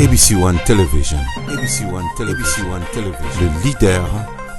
ABC One Television, ABC One Television, ABC One Television, le leader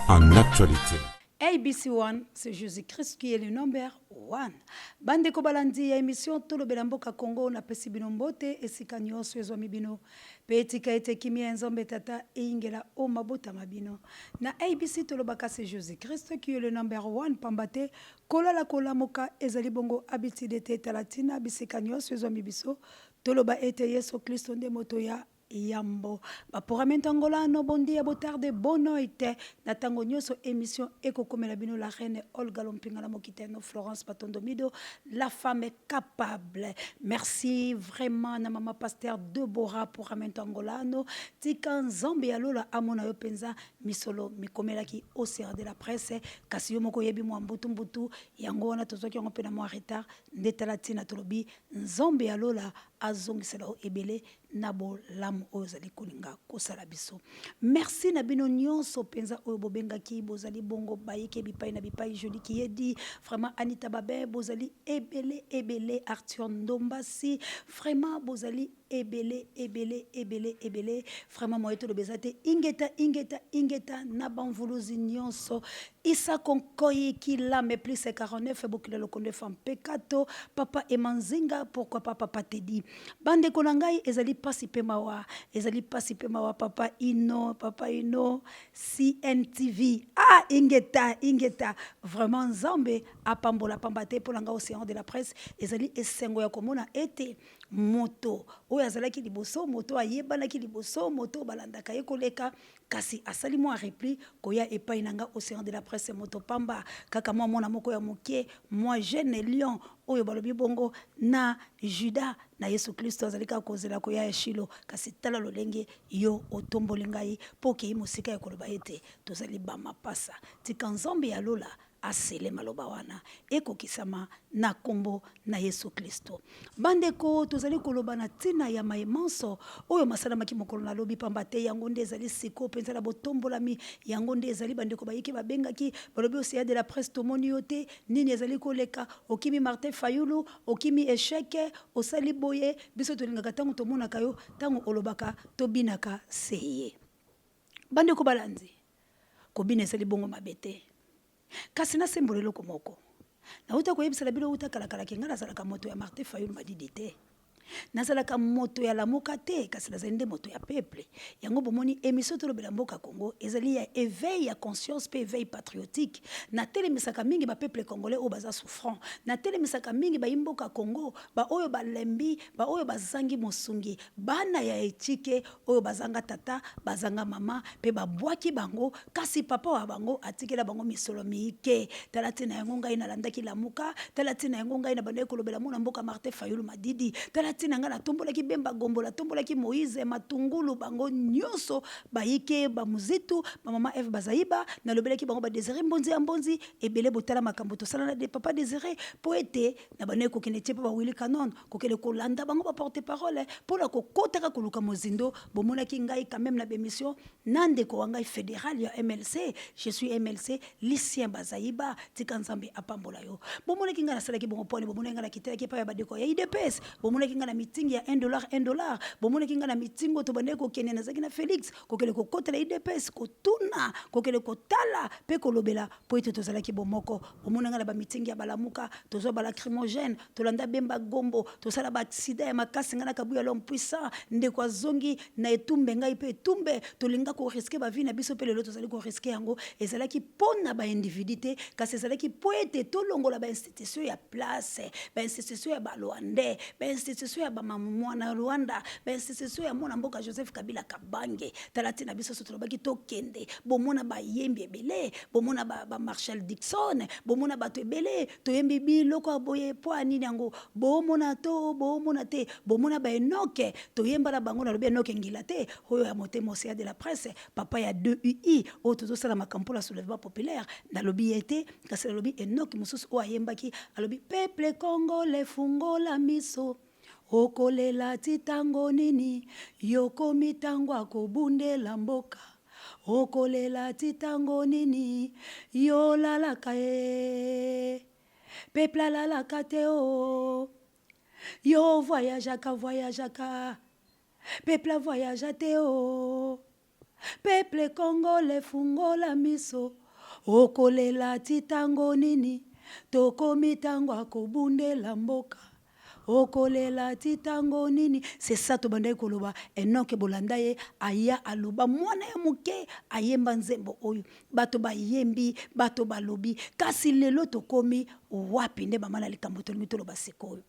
en actualité. ABC One, c'est Jésus-Christ qui est le number one. Bandeko balandi ya émission Tolobela mboka Congo napesi bino mbote esika nyonso ezwami bino pe etika ete kimia ya Nzambe Tata eyingela o mabota ma bino. Na ABC tolobaka c'est Jésus-Christ qui est le number one pamba te kolala kolamuka ezali bongo habitude te tala tina bisika nyonso ezwami biso toloba ete Yesu Klisto nde moto ya yambo. Ba programme angolano bom dia, boa tarde, boa noite. Na tango nyonso émission ekokomela bino la reine Olga Lompinga na mokiteno Florence Batondomido, la femme est capable. Merci vraiment na mama pasteur Deborah programme angolano. Tika Nzambe ya lola amona yo penza misolo mikomelaki au sera de la presse kasi yo moko yebi mwa mbutu mbutu yango wana tozwaki yango mpe na mwa retard nde tala ntina tolobi Nzambe ya lola azongisela yo ebele na bolamu oyo ozali kolinga kosala biso. Merci na bino nyonso mpenza oyo bobengaki, bozali bongo bayike bipai na bipai, Jolie Kiyedi, vraiment Anita Babin, bozali ebele ebele, Arthur Ndombasi, vraiment bozali ebele ebele ebele ebele, vraiment moye toloba eza te, ingeta ingeta ingeta na bamvuluzi nyonso. Issa Konkoyi Kilame plus 49 Bokila Lokondo Efa Mpekato Papa Emanzinga pourquoi pas Papa Teddy Bandeko na ngai ezali pasi pe mawa ezali pasi pe mawa Papa Ino Papa Ino CNTV ah ingeta ingeta vraiment Nzambe apambola pamba te pona nga Ocean de la presse ezali esengo ya komona ete moto oyo azalaki liboso moto ayebanaki liboso moto balandaka ye koleka Kasi asali mwa repli koya epayi na nga Ocean de la presse moto pamba kaka mwa mwana moko ya moke mwa jeune lion oyo balobi bongo na Judas na Yesu Klisto azali kaka kozela koya ya Shilo kasi tala lolenge yo otomboli ngai mpo okeyi mosika ya koloba ete tozali ba mapasa tika Nzambe ya lola Asele maloba wana ekokisama na kombo na Yesu Klisto. Bandeko, tozali koloba na ntina ya maye manso oyo masalamaki mokolo na lobi, pamba te yango nde ezali sikoyo mpenza na botombolami. Yango nde ezali bandeko bayike babengaki, balobi, Ocean de la presse, tomoni yo te, nini ezali koleka? Okimi Martin Fayulu, okimi echec, osali boye, biso tolingaka tango tomonaka yo, tango olobaka, tobinaka se ye. Bandeko balandi, kobina ezali bongo mabe te. Kasi nasembola eloko moko. Nawuta koyebisa na bino wuta kala kala ke ngai nazalaka moto ya Martin Fayulu Madidi te. Nazalaka moto ya Lamuka te, kasi nazali nde moto ya peuple. Yango bomoni emission Tolobela Mboka Congo ezali ya eveil ya conscience pe eveil patriotique. Natelemisaka mingi ba peuple congolais oyo baza souffrant. Natelemisaka mingi bayi mboka Congo ba oyo balembi, ba oyo bazangi mosungi, bana ya etike oyo bazanga tata, bazanga mama, mpe babwaki bango, kasi papa wa bango atikela bango misolo miike. Tala ntina yango ngai nalandaki Lamuka, tala ntina yango ngai nabandaki kolobela mwana mboka Martin Fayulu Madidi, tala ntina ngai natombolaki Bemba Gombo, natombolaki Moïse Matungulu, bango nionso bayike, ba Muzitu, ba mama Eve Bazaiba, nalobelaki bango ba Desire Mbonzi ya Mbonzi, ebele botala makambo tosala na papa Desire, mpo ete nabandaki kokende tie mpe ba Willy Canon, Kokende kolanda bango ba porte parole pona kokotaka koluka mozindo bomonaki ngai quand meme na ba emission na ndeko wa ngai federal ya MLC je suis MLC Lucien Bazaiba tika Nzambe apambola yo bomonaki ngai nasalaki bongo pwani bomonaki ngai nakitelaki epai ya badeko ya UDPS bomonaki ngai na meeting ya 1 dollar 1 dollar bomonaki ngai na meeting oyo tobandaki kokende nazalaki na Felix kokende kokotela UDPS kotuna kokende kotala pe kolobela po ete tozalaki bomoko bomona ngai na ba meeting ya balamuka tozwa ba lacrymogène Tolanda Bemba Gombo, tosala ba accident ya makasi nga na Kabuya l'homme puissant, ndeko azongi na etumbe ngai pe etumbe, tolinga ko risquer ba vie na biso pe lelo tozali ko risquer yango, ezalaki po na ba individus te, kasi ezalaki po ete tolongola ba institutions ya place, ba institutions ya ba Rwandais, ba institutions ya ba mwana Rwanda, ba institutions ya mwana mboka Joseph Kabila Kabange. Tala tina biso so tolobaki tokende, bomona bayembi ebele, bomona ba Marshall Dixon, bomona bato ebele, Toyembi biloko ya boye mpo ya nini yango? Bomona to bomona te? Bomona ba Enoch toyemba na bango, nalobi Enoch Ngila te, oyo ya motema Ocean de la presse, papa ya 2UI oyo tozosala makambo mpo na soulèvement populaire, nalobi ye te, kasi nalobi Enoch mosusu oyo ayembaki, alobi peuple congolais fungola miso, okolela ti tango nini, yokomi tango ya kobundela mboka. Okolela ti tango nini yo olalaka ee Peuple alalaka te oo Yo o voyageaka voyageaka. Peuple avoyagea te oh. Peuple congolais fungola miso okolela ti tango nini tokomi tango ya kobundela mboka okolela ti tango nini c'est ça tobandaki koloba enoke bolanda ye aya aloba mwana ya moke ayemba nzembo oyo bato bayembi bato balobi kasi lelo tokomi wapi nde mama na likambo tolingi toloba sikoyo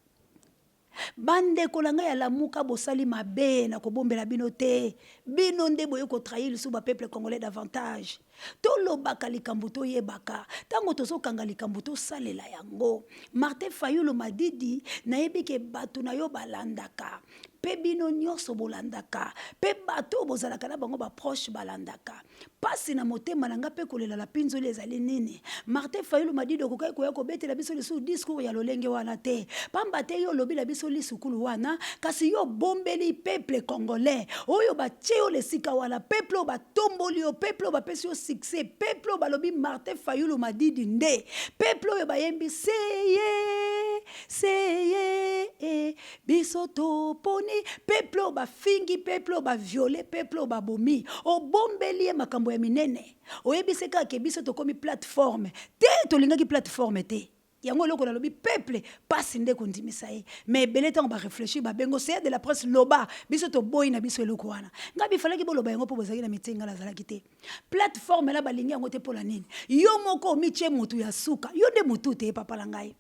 Ba ndeko na ngai ya lamuka bosali mabe na kobombela bino te bino nde boye ko trahir lisusu ba peuple congolais davantage tolobaka likambo toyebaka tango tozokanga likambo tosalela yango Martin Fayulu Madidi nayebi ke bato na yo balandaka pe bino nionso bolandaka pe bato oyo bozalaka na bango ba proche balandaka Pasi na motema na nga pe kolela na pinzoli ezali nini? Martin Fayulu Madidi okokaki koya kobetela biso lisusu discours ya lolenge wana te. Pamba te yo olobi na biso lisukulu wana, kasi yo obombeli peuple congolais oyo batie yo na esika wana, peuple oyo batomboli yo, peuple oyo bapesi yo succès, peuple oyo balobi Martin Fayulu Madidi nde, peuple oyo bayembi seye, seye eh. Biso toponi peuple oyo bafingi, peuple oyo ba viole, peuple oyo babomi. Obombeli ye makambo ya minene. Oyebisi ye kaka ke biso tokomi plateforme. Te, tolingaki plateforme te. Yango eloko nalobi peuple pasi nde kondimisa ye. Mais ebele tango ba reflechir babengo CA de la presse loba, biso toboyi na biso eloko wana. Nga bifalaki boloba yango po bozalaki na meeting nga nazalaki te. Plateforme la balingi yango te pona nini? Yo moko omitie mutu ya suka. Yo nde mutu te papa na ngai.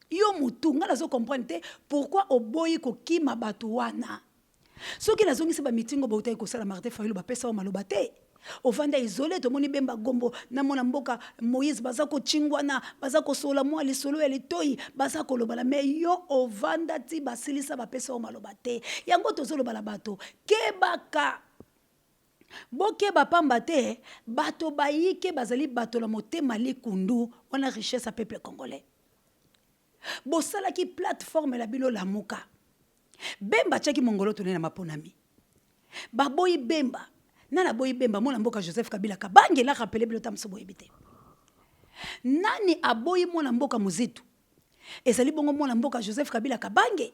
Yo mutu nga nazo comprendre te pourquoi oboyi kokima batu wana soki nazongisi ba meeting oyo bawutaki kosala Martin Fayulu bapesa yo maloba te ovanda isole tomoni Bemba Gombo na mwana mboka Moïse baza kochingwana baza kosolola mwa lisolo ya litoyi baza kolobana mais yo ovanda ti basilisa bapesa yo maloba te yango tozoloba na bato kebaka Bokeba pamba te bato bayike bazali bato na motema likundu wana richesse ya peuple congolais. Bosalaki plateforme na bino lamuka. Bemba atiaki mongoloto naye na maponami. Baboyi Bemba. Nani aboyi Bemba? Mwana mboka Joseph Kabila Kabange na rappeler bino ta mosusu boyebi te. Nani aboyi mwana mboka Muzitu? Ezali bongo mwana mboka Joseph Kabila Kabange.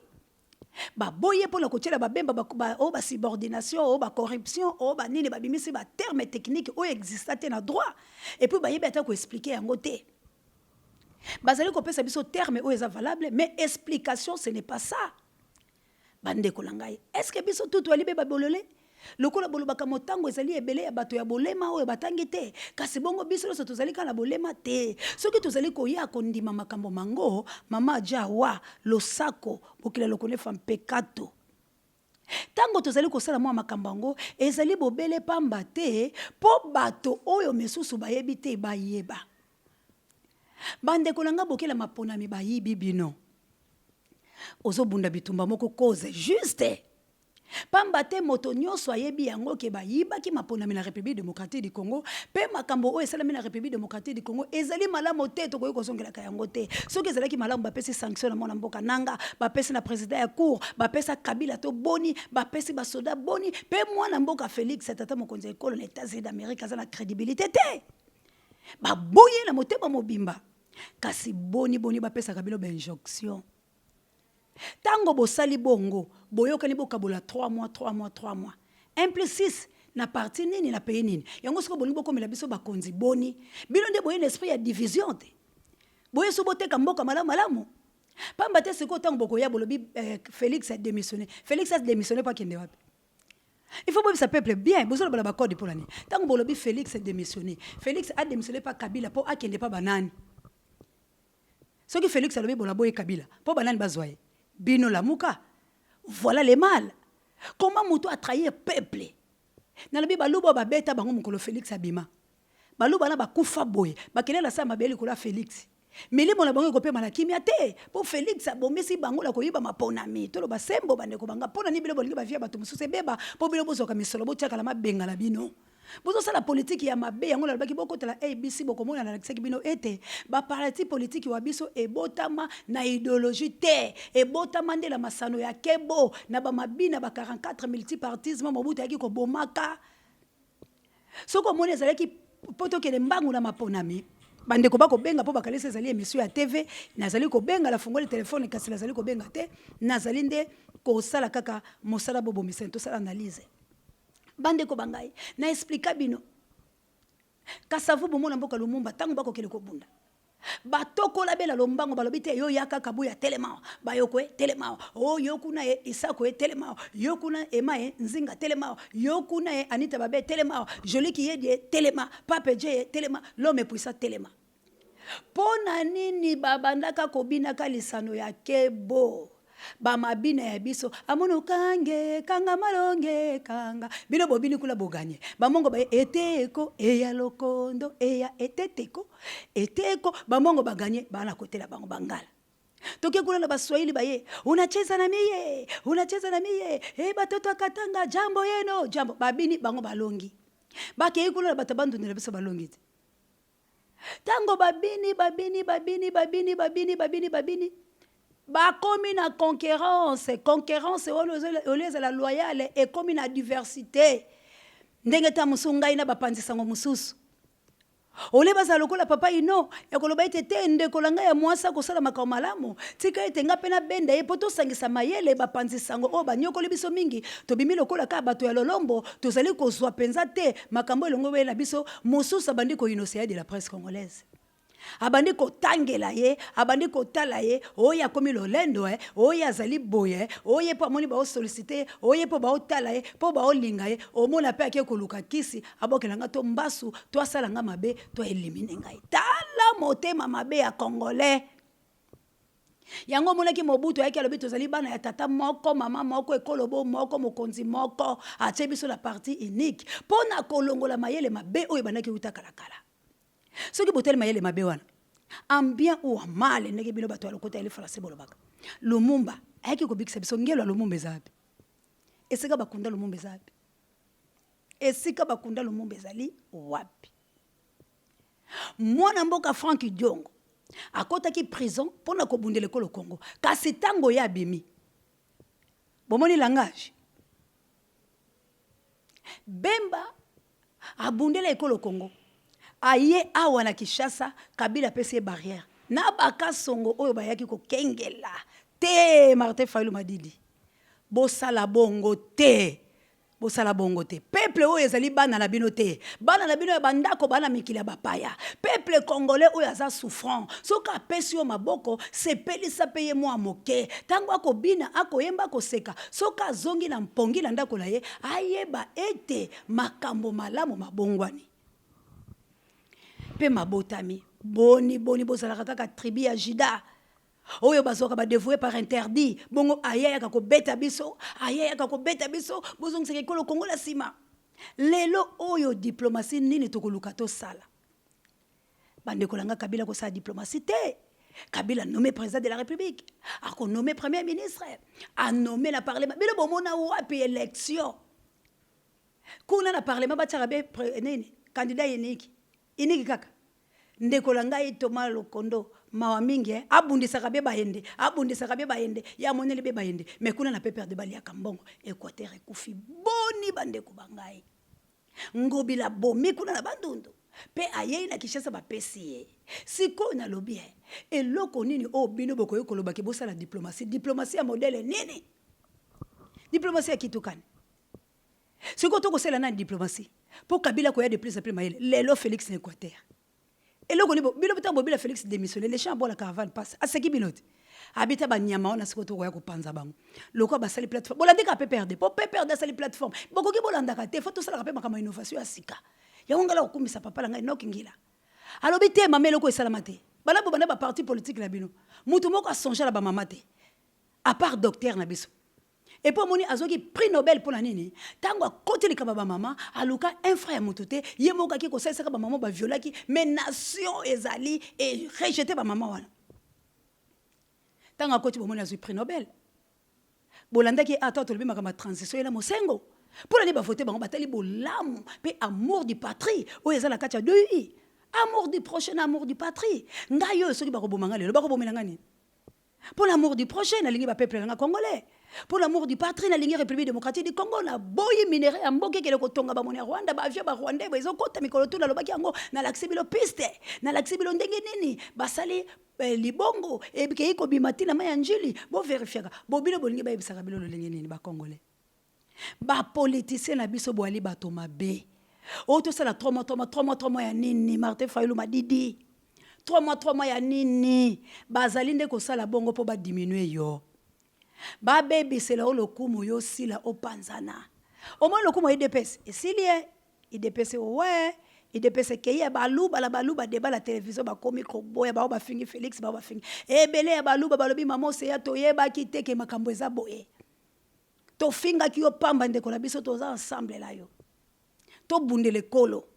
Baboyi ye pona kotiela ba Bemba ba oh ba subordination oh ba corruption oh ba nini babimisi ba termes techniques oyo exista te na droit et puis bayebi ata ko expliquer yango te. Bazali kopesa biso terme oyo eza valable mais explication ce n'est pas ça. Ba ndeko na ngai, est-ce que biso tout toyali be ba bolole? Lokola bolobaka motango ezali ebele ya bato ya bolema oyo batangi te, kasi bongo biso nyonso tozali kaka na bolema te. Soki tozali koya kondima makambo mango, mama Dja wa, losako, mokili ya lokonefa mpekato. Ntango tozali kosala mwa makambo yango, ezali bobele mpamba te mpo bato oyo misusu bayebi te bayeba. Bandeko na ngai, bokela maponami bayibi bino. Ozobunda bitumba moko cause juste. Pamba te moto nionso ayebi yango ke bayibaki maponami na Republique democratique du Congo pe makambo oyo esalami na Republique democratique du Congo ezali malamu te, tokoki kozongelaka yango te. Soki ezalaki malamu bapesi sanction na mwana mboka Nanga, bapesi na president ya cour, bapesa Kabila to boni, bapesi ba soda boni pe mwana mboka Felix tata mokonzi ya ekolo na Etats-Unis d'Amerique aza na credibilite te. Baboyi ye na motema mobimba. Kasi boni boni bapesaka bino ba injonction? Tango bosali bongo, boyokani bokabola 3 mois, 3 mois, 3 mois. 1 plus 6 na parti nini na pays nini? Yango sikoyo bolingi bokomela biso bakonzi boni? Bino nde boye na esprit ya division te? Boye so boteka mboka malamu malamu? Pamba te sikoyo tango bokoya bolobi eh, Felix a demissionner. Felix a demissionner po akende wapi? Il faut boyebisa peuple bien, bozoloba na ba code pona nini? Tango bolobi Felix a demissionner, Felix a demissionner pa Kabila po akende pa banani? Soki Felix alobi bona boyi Kabila po ba nani bazwa ye? Bino lamuka? Voilà le mal. Comment mutu a trahir peuple? Nalobi baluba oyo babeta bango mokolo Felix abima. Baluba na bakufa boye, bakende na sa mabele likolo ya Felix. Milimo na bango ekopema na kimia te po Felix abomisi bango na koyiba maponami. Toloba sembo bandeko ba nga, pona nini bino bolingi ba vie ya bato mosusu ebeba po bino bozwaka misolo botiaka na mabenga na bino? Bozosala politiki ya mabe, yango nalobaki bokotala ABC bokomona nalakisaki bino ete ba parti politiki wa biso ebotama na ideologie te, ebotama nde na masano ya kebo na ba mabina ba 44 multipartisme Mobutu ayaki kobomaka. Soki omoni ezalaki po tokende mbangu na maponami. Bandeko bakobenga mpo bakalisi ezali emission ya TV. Nazali kobenga, nafungoli telefone, kasi nazali kobenga te. Nazali nde kosala kaka mosala bobomisa, tosala analyse. Bandeko ba ngai, na explika bino Kasavubu mwana mboka Lumumba ntango bakokende kobunda, batokola be na lombango, balobi te yo yaka Kabuya telema, bayoko e telema, o yo kuna e Isako e telema, yo kuna Ema e Nzinga telema, yo kuna e Anita Babe telema, Jolie Kiyedi e telema, Pape Dje e telema, l'homme puissant telema. Mpo na nini babandaka kobinaka lisano ya kebo? Ba mabina ya biso amono kange kanga malonge kanga bino bobini kuna boganye bamongo baye eteko eya lokondo eya eteteko eteko bamongo baganye bana kotela bango bangala toke kuna na baswahili baye unacheza na miye unacheza na miye e batoto akatanga jambo yeno jambo babini bango balongi bakei kuna na bato bandundela biso balongi te. Tango babini, babini, babini, babini, babini, babini, babini, bakomi na concurrence. Concurrence wana olie ezala loyale, ekomi na diversite. Ndenge ta mosusu ngai na bapanzi sango mosusu olie bazala lokola papa Ino ya koloba ete te ndeko na ngai ya mwasi akosala makambo malamu, tika ete ngai mpe nabenda ye mpo tosangisa mayele. Bapanzi sango oyo banyokoli biso mingi, tobimi lokola kaka bato ya lolombo, tozali kozwa mpenza te makambo elongo na biso. Mosusu abandi koinose ya de la presse congolaise, abandi kotangela ye, abandi kotala ye, oyo akomi lolendo, eh, oyo azali boye, oyo mpo amoni baosolicite ye, oyo mpo baotala ye, mpo baolinga ye. Omona mpe ake koluka kisi, abokela nga to mbasu to asala nga mabe to elimine ngai. Tala motema mabe ya Congolais. Yango omonaki Mobutu ayaki alobi tozali bana ya tata moko, mama moko, ekolo bo moko, mokonzi moko, atie biso na parti unique mpo na kolongola mayele mabe oyo ebandaki wuta kala kala. Soki botali mayele mabe wana en bien ou en mal, ndenge bino bato ya lokota ya lifalanse bolobaka, Lumumba ayaki kobikisa biso. Ngelo ya Lumumba eza wapi? Esika bakunda Lumumba eza wapi? Esika bakunda Lumumba ezali wapi? Mwana mboka Franck Diongo akotaki prison mpo na kobundela ekolo Congo, kasi tango ye abimi, bomoni langage? Bemba abundela ekolo Congo, aye awa na Kinshasa, Kabila apesi ye barrière na ba Kasongo oyo bayaki kokengela te Martin Fayulu Madidi, bosala bongo te. Bosala bongo te. Peuple oyo ezali bana na bino te. Bana na bino ya bandako bana mikili ya bapaya. Peuple congolais oyo aza souffrant. Soki apesi yo maboko, sepelisa pe ye mua moke. Tango akobina, akoyemba, akoseka, soki azongi na mpongi na ndako na ye, ayeba ete makambo malamu mabongwani pe mabotami. Boni boni bozalaka kaka tribu ya Judas? Oyo bazwaka ba devoue par interdit bongo aya yaka kobeta biso, aya yaka kobeta biso, bozongisaka ekolo Congo na sima. Lelo oyo diplomatie nini tokoluka tosala? Bandeko na nga, Kabila akosala diplomatie te. Kabila nommé président de la République, ako nommé premier ministre, a nommé na parlement. Bino bomona wapi élection? Kuna na parlement batiaka be nini? Candidat unique. Unique kaka. Ndeko na ngai Thomas Lokondo mawa mingi eh, abundisaka be bayende, abundisaka be bayende, ye amoneli be bayende, mais kuna na PPRD baliaka mbongo, Equateur ekufi boni bandeko ba ngai. Ngobila abomi kuna na Bandundu pe ayei na Kinshasa bapesi ye. Sikoyo nalobi eh, eloko nini oyo bino bokoki koloba ke bosala diplomatie? Diplomatie ya modèle nini? Diplomatie ya kitukani? Sikoyo to kosala nani diplomatie? Po Kabila akoya de plus en plus mayele. Lelo Felix na Equateur. Eloko nini bino tango bobila Felix demissionner, les champs abola caravane passe. Aseki bino te. Abita ba nyama wana sikoyo tokoya kopanza bango. Lokola basali plateforme. Bolandi kaka PPRD. Po PPRD asali plateforme. Bokoki bolandaka te. Faut tosalaka pe makambo ya innovation ya sika. Yango ngai nakokumisa papa na ngai Enock Ngila. Alobi te mama eloko esalama te. Banda bobanda ba parti politique na bino. Mutu moko a songe na ba mama te. À part docteur na biso. Et puis omoni azwaki prix Nobel pona nini? Tango akoti likambo ya ba mama, aluka un franc ya mutu te, ye moko ake kosalisaka ba mama ba violaki, mais nation ezali e rejeter ba mama wana. Tango akoti bomoni azwi prix Nobel. Bolandaki ye ata tolobi makambo ya transition ye na Mosengo. Pona nini ba voter bango? Batali bolamu pe amour du patrie oyo eza na kati ya DUI. Amour du prochain na amour du patrie. Ngai oyo soki bakoboma ngai lelo, bakobomela ngai nini? Pour l'amour du prochain, nalingi ba peuple nanga congolais. Pour l'amour du patrie, nalingi République démocratique du Congo, naboyi minerai ya mboka ekende kotonga bamoni ya Rwanda, baavion ba Rwandais ezokota mikolo tu. Nalobaki yango, nalakisi bino piste, nalakisi bino ndenge nini basali libongo ekei kobima ntina mai ya Njili. Boverifiaka bo bino bolingi bayebisaka bino lolenge nini. Bacongolais, bapoliticien na biso, boali bato mabe. Oyo tosala 3 mois, 3 mois, 3 mois, 3 mois ya nini? Martin Fayulu Madidi, 3 mois, 3 mois ya nini? Bazali nde kosala bongo mpo badiminue yo, babebisela yo lokumu, yo sila opanzana. Omoni lokumu ya UDPS esili ye, UDPS owe, UDPS ekei ya Baluba na Baluba. Débat na télévision, bakomi koboya bao, bafingi Félix, bao bafingi ebele ya Baluba, balobi: "Mama Oseya, toyebaki te ke makambo eza boye, tofingaki yo pamba. Ndeko na biso, toza ensemble na yo, tobundela ekolo.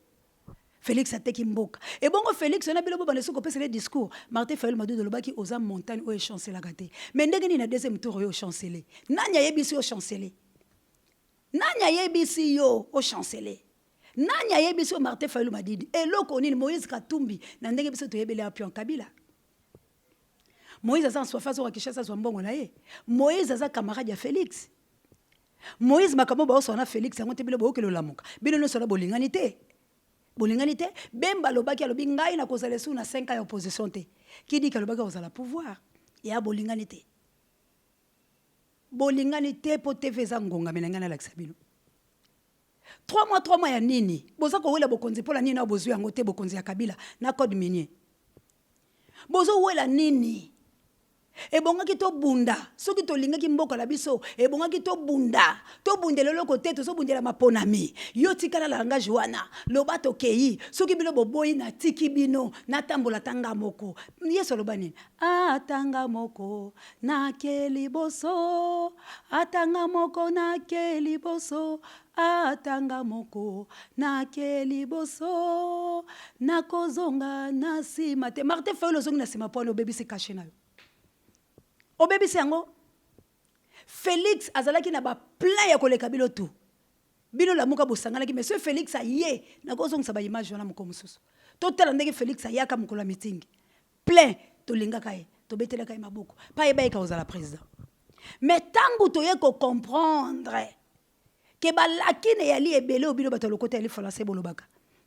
Félix ateki mboka." Ebongo Félix wana, bino bobanda soki kopesela discours. Martin Fayulu Madidi olobaki oza montagne oyo echancelaka te, mais ndenge nini na deuxième tour oyo ochancele? Nani ayebisi yo ochancele? Nani ayebisi yo ochancele? Nani ayebisi yo, Martin Fayulu Madidi? Eloko nini? Moïse Katumbi, na ndenge biso toyebeli ya pion Kabila, Moïse aza nswafe, azoka Kinshasa, azwa mbongo na ye. Moïse aza camarade ya Félix. Moïse, makambo baosala na Félix yango te. Bino boyokeli olamuka, bino nyonso na bolingani te, bolingani te. Bemba alobaki, alobi: "Ngai nakozala esu na 5 ans ya opposition te." Kidiki alobaki akozala pouvoir ya bolingani te, bolingani te. Mpo TV eza ngongame na ngai, nalakisa bino 3 mois, 3 mois ya nini? Boza kowela bokonzi mpola nini? Na bozwi yango te, bokonzi ya Kabila na code minier, bozowela nini? Ebongaki tobunda. Soki tolingaki mboka na biso, ebongaki tobunda. Tobundela eloko te, tozobundela maponami. Yo tikala langage wana, loba tokei. Soki bino boboyi, natiki bino, natambola tanga moko. Yesu aloba nini? Atanga moko nake liboso, atanga moko nake liboso, atanga moko nake liboso, nakozonga na nsima te. Martin Fayulu, ozongi na nsima po obebisi cachet na yo, obebisi yango. Félix azalaki na baplan ya koleka bino tu. Bino Lamuka bosanganaki, mais soki Félix aye, nakozongisa baimage wana moko mosusu. Totala ndenge Félix ayaka mokolo ya meeting plein, tolingaka ye, tobetelaka ye maboko mpo ayeba ye kozala président. Mais ntango toye kocomprendre ke balakine yali ebele oyo bino bato ya lokota yali français bolobaka,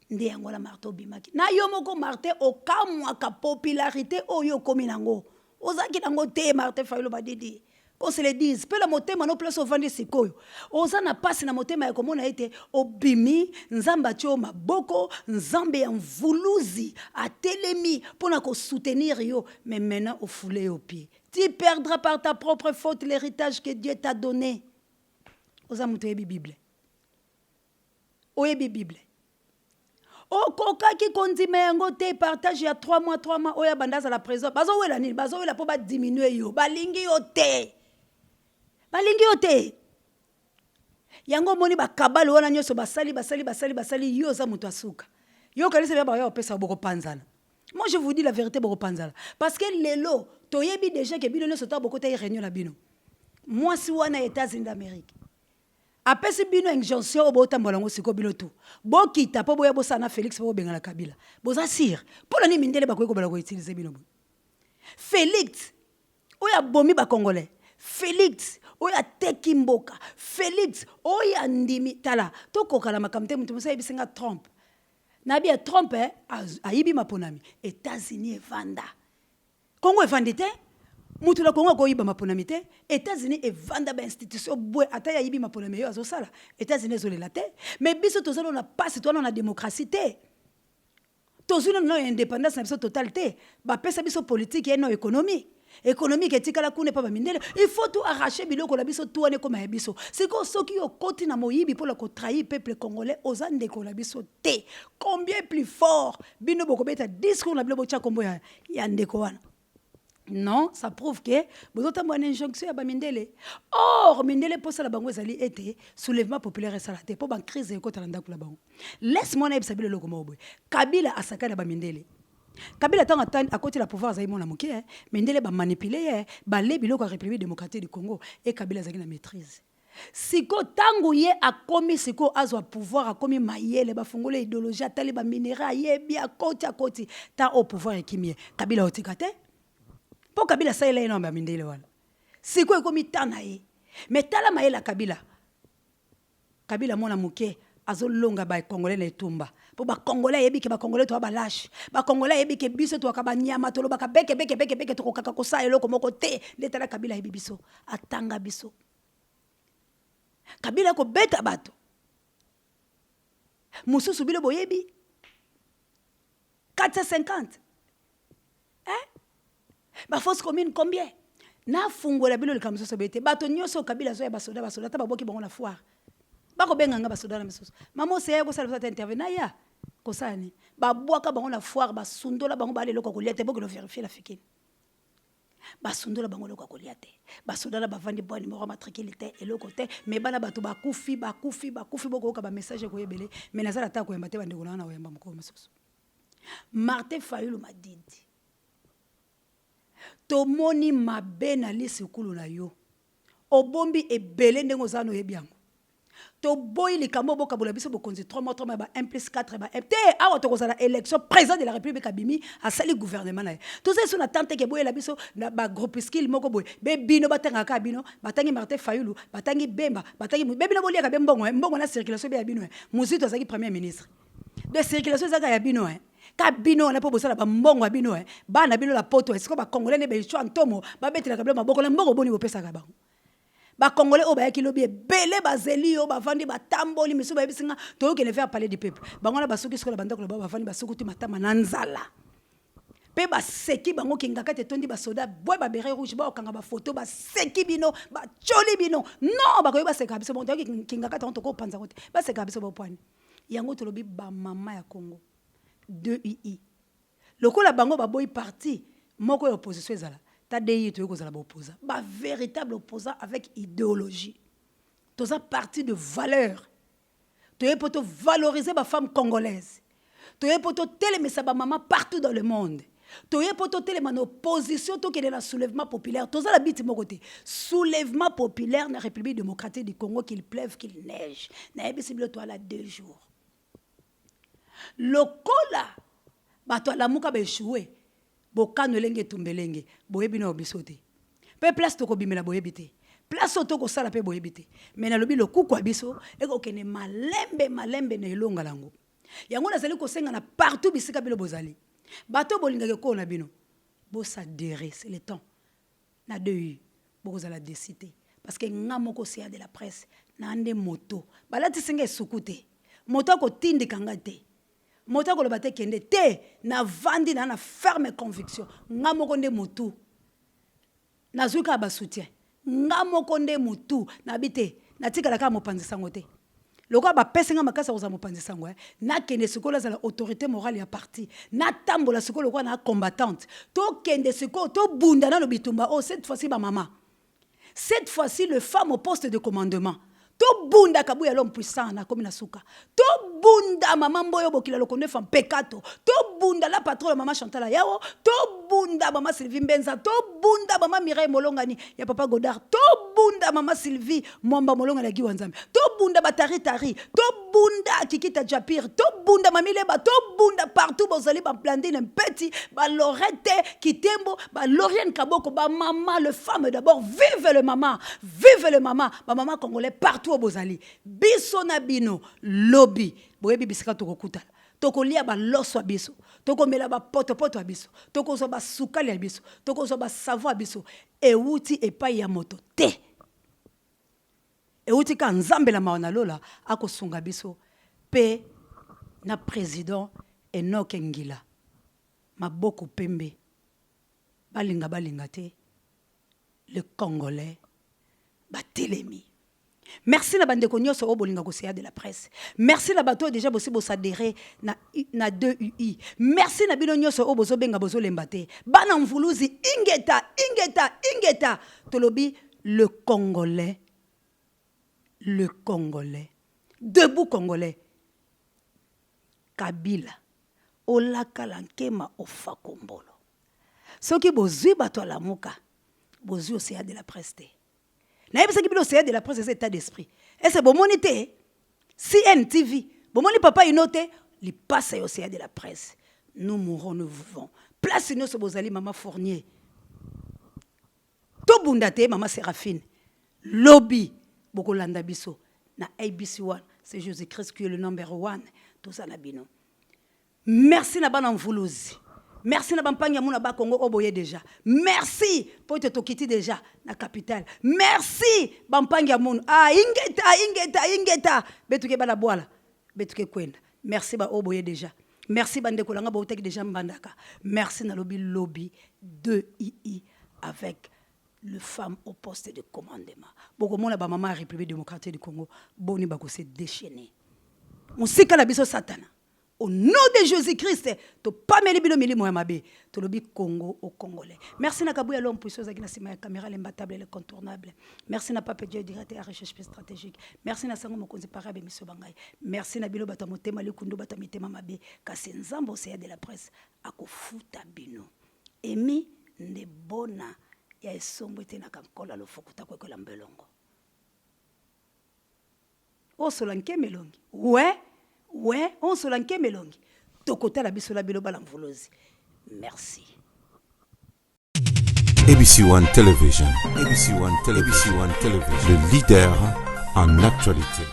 nde yango wana Martin obimaki na yo moko. Martin, okamwaka popularité oyo okomi nango, ozalaki nango te. Martin Fayulu Madidi, qu'on se le dise, mpe na motema no, place ovandi sikoyo, oza na mpasi na motema ya komona ete obimi. Nzambe atie yo maboko, Nzambe ya mvuluzi atelemi mpona kosoutenir yo, mais maintenant ofoule yo pied. Tu perdras par ta propre faute l'héritage que Dieu t'a donné. Oza moto oyebi Bible, oyebi Bible, okokaki kondima yango te. Partage ya 3 mois, 3 mois oyo abanda azala président, bazowela nini? Bazowela mpo badiminue yo. Balingi yo te, balingi yo te. Yango omoni bakabale wana nyonso basali, basali, basali, basali. Yo oza moto asuka. Yo okanisi bya baya opesa, bokopanzana. Moi, je vous dis la vérité, bokopanzana, parce que lelo toyebi déjà ke bino nyonso, ntango bokota ye réunion na bino, mwasi wana ya États-Unis d'Amérique apesi bino injonction oyo botambola yango sikoyo. Bino tu bokita mpo boya bosala na Félix mpo bobengana Kabila. Boza sire mpo na nini? Mindele bakoki kobala koutiliser bino boye. Félix oyo abomi bacongolais, Félix oyo ateki mboka, Félix oyo andimi. Tala, tokokala makambo te. Moto mosu ayebisi nga Trump, nayebi ya Trump, eh, ayibi maponami. États-Unis evanda, Kongo evandi te. Mutu na Kongo akoyiba maponami te. États-Unis evanda, bainstitution bwe. Ata ye ayibi maponami oyo azosala, États-Unis ezolela te. Mais biso toza nano na pasi, toza nano na démocratie te, tozwi nano nano indépendance na biso totale te. Bapesa biso politique ye no économie, économique etikala kuna epa bamindele. Il faut tout arracher, biloko na biso tu wana ekóma ya biso. Sikoyo soki okoti na moyibi mpona kotrahir peuple congolais, oza ndeko na biso te. Combien plus fort bino bokobeta discours na bino, botya kombo ya ndeko wana? Non, ça prouve que bozotambola na injonction ya bamindele. Or mindele, mposala bango ezali ete soulèvement populaire esala te, mpo bacrise ekota na ndako na bango. Laisse moi nayebisa bino eloko moko boye. Kabila asakani na bamindele. Kabila, ntango akoti na pouvoir, azali mwana moke. Mindele bamanipule ye, bale biloko ya République démocratique du Congo e Kabila azalaki na maîtrise. Siko ntango ye akomi sikoyo azwa pouvoir, akomi mayele, bafungoli idéologie, atali baminerai, ayebi, akoti, akoti ta au pouvoir, ekimi ye. Kabila otika te, mpo Kabila asalela ye na bamindele wana. Sikoyo ekomi ta na ye. Mais tala mayele ya Kabila. Kabila mwana moke azolonga ba congolais na etumba po ba congolais ayebi ke ba congolais toa ba lache, ba congolais ayebi ke biso toaka ba nyama, tolobaka beke beke beke beke, tokokaka kosala eloko moko te. Nde tala Kabila ayebi biso, atanga biso. Kabila akobeta bato mosusu bino boyebi 450 hein? Ba fausse commune combien? Nafungola bino likambo mosusu boye te. Bato nyonso Kabila azoya basoda basoda ata babwaki bango na foire bakobenga nga basoda na misusu. Mama Oseya kosala biso ata interview naya kosala nini? Babwaka bango na foire, basundola bango, bala eloko ya kolia te. Bokende verifier na fikini, basundola bango eloko ya kolia te. Basoda na bavandi bwa numero ya matricule te, eloko te. Mais bana bato bakufi, bakufi, bakufi. Bokoyoka bamessage ekoyebele, mais nazala ata koyamba te. Bandeko na nga, na koyamba mokolo mosusu. Martin Fayulu Madidi, tomoni mabe na lisikulu na yo, obombi ebele ndenge oza wana, oyebi yango. Toboyi likambo obokabola biso bokonzi 3 mois 3 mois, ba 1 plus 4 ba 1 te. Awa tokozala élection, président de la République abimi, asali gouvernement na ye. Toza esu na tante ke boyela biso na bagroupuscule moko boye be bino batangaka kaka bino. Batangi Martin Fayulu, batangi Bemba, batangi be bino boliaka be mbongo, mbongo na circulation be ya bino. Muzito azalaki premier ministre de circulation, ezaka ya bino ka bino wana mpo bosala bambongo ya bino, bana bino na poto. Sikoyo bacongolais nde beshwa ntomo, babetelaka bino maboko na mbongo boni bopesaka bango. Bacongolais oyo bayaki lobi ebele bazeli yo, bavandi, batamboli misu, bayebisi nga toyokende vers Palais du Peuple. Bango wana basuki sikoyo na bandako na bango, bavandi, basukuti matama na nzala mpe baseki bango. Kingaka te, etondi basoda bwe, babérets rouges, baokanga bafoto, baseki bino, batioli bino. Non, bakoki basekaka biso bongo, toyoki Kingaka te, tokopanza ngo te. Basekaka biso bopwani yango. Tolobi bamama ya Congo 2 ui lokola bango baboyi parti moko ya opposition ezala ta dei, toyei kozala baopposant, bavéritable opposant avec idéologie. Toza parti de valeur, toyei mpo tovaloriser bafemme congolaise, toyei mpo totelemisa bamama partout dans le monde, toye mpo totelema na opposition, tokende na soulèvement populaire. Toza na biti moko te, soulèvement populaire na République démocratique du Congo, qu'il pleuve, qu'il neige. Nayebisi bino, toala 2 jours lokola bato alamuka baéchoué. Bokano elenge, etumba elenge, boyebi na biso te mpe place tokobimela boyebi te, place oyo tokosala mpe boyebi te. Mais nalobi lokuku ya biso ekokende malembe malembe na elonga yango. Yango nazali kosenga na partout bisika bino bozali, bato bolingaka ekolo na bino, boadhérer, c'est le temps. Na deux bokozala déçus te, parce que nga moko Océan de la presse na nde moto balatisi nga esuku te, moto akotindika nga te, moto akoloba te kende te. Navandi na ferme conviction, nga moko nde motu nazwi kaka basoutien, nga moko nde motu nabi te, natikala kaka mopanzi sango te. Lokola bapesi nga makasi ya kozala mopanzi sango, nakende sikoyo nazala autorité morale ya parti, natambola sikoyo lokola na combattante. Tokende sikoyo, tobunda nano bitumba oyo. Cette fois-ci bamama, cette fois-ci le femme au poste de commandement, tobunda. Kabuya l'homme puissant, nakomi na suka. Tobunda mama Mboyo Bokila Lokondo efa mpekato, tobunda la patronne mama Chantal Ayawo, tobunda mama Sylvie Mbenza, tobunda mama Mireille Molongani ya papa Godard, tobunda mama Sylvie Mwamba Molongani ya Giwa Nzambe, tobunda bataritari, tobunda Kikita Japir, tobunda Mamileba, tobunda partout bozali, Blandine Mpeti, Balorete Kitembo, Baloriane Kaboko, bamama le femme d'abord. Vive le mama, vive le mama, bamama congolais partout oyo bozali. Biso na bino lobi boyebi bisika tokokutana, tokolia baloso ya biso, tokomela bapotopoto ya biso, tokozwa basukali ya biso, tokozwa basavon ya biso. Ewuti epai ya moto te, ewuti ka Nzambe na mawa na lola akosunga biso mpe na président Enoke Ngila maboko pembe. Balinga balinga te, le Congolais batelemi. Merci na bandeko nyonso oyo bolinga koseya de la presse. Merci na bato oyo déjà bosi boadhérer na 2 ui. Merci na bino nyonso oyo bozobenga, bozolemba te. Bana Mvuluzi, ingeta, ingeta, ingeta. Tolobi le Congolais, le Congolais debout, Congolais. Kabila olakala nkema ofakombolo. Soki bozwi bato alamuka, bozwi Océan de la presse te. Nayebisaki bino, Océan de la presse eza état d'esprit. Ese bomoni te CNTV, bomoni papa ino te, lipasa ya Océan de la presse. Nous mourrons, nous vivons. Place nyonso bozali, mama Fournier, tobunda te. Mama Séraphine. Lobi bokolanda biso na ABC 1, c'est Jésus-Christ qui est le number one. Toza na bino. Merci na bana Mvuluzi. Merci na bampangi ya muna ba Congo oboye déjà. Merci po ete tokiti déjà na capitale. Merci bampangi ya munu. Ah ingeta ingeta ingeta betuke bana bwala betuke kwenda. Merci ba oboye déjà. Merci bandeko langa bautaki déjà Mbandaka. Merci na lobi lobi 2 II avec le femme au poste de commandement. Bokomona ba mama ya République démocratique du Congo boni bako se déchaîner. Mosika na biso Satana. Au nom de Jésus-Christ, topameli bino milimo ya mabe, tolobi Congo au Congolais. Merci na Kabuya l'homme puissant ozalaki na sima ya caméra, l'imbattable, l'incontournable. Merci na Pape Dieu, directeur ya recherche stratégique. Merci na Sango Mokonzi Parabe miso bangai. Merci na bino bato ya motema likundu, bato ya mitema mabe, kasi Nzambe oseya de la presse akofuta bino. Emi nde bona ya esombo ete na kankola lofukuta kwekwela mbelongo. Osola nkema elongi we we onsola nkema elongi tokotala biso na bino bana mvuluzi. Merci. ABC One Television, ABC One Television, ABC One Television, le leader en actualité.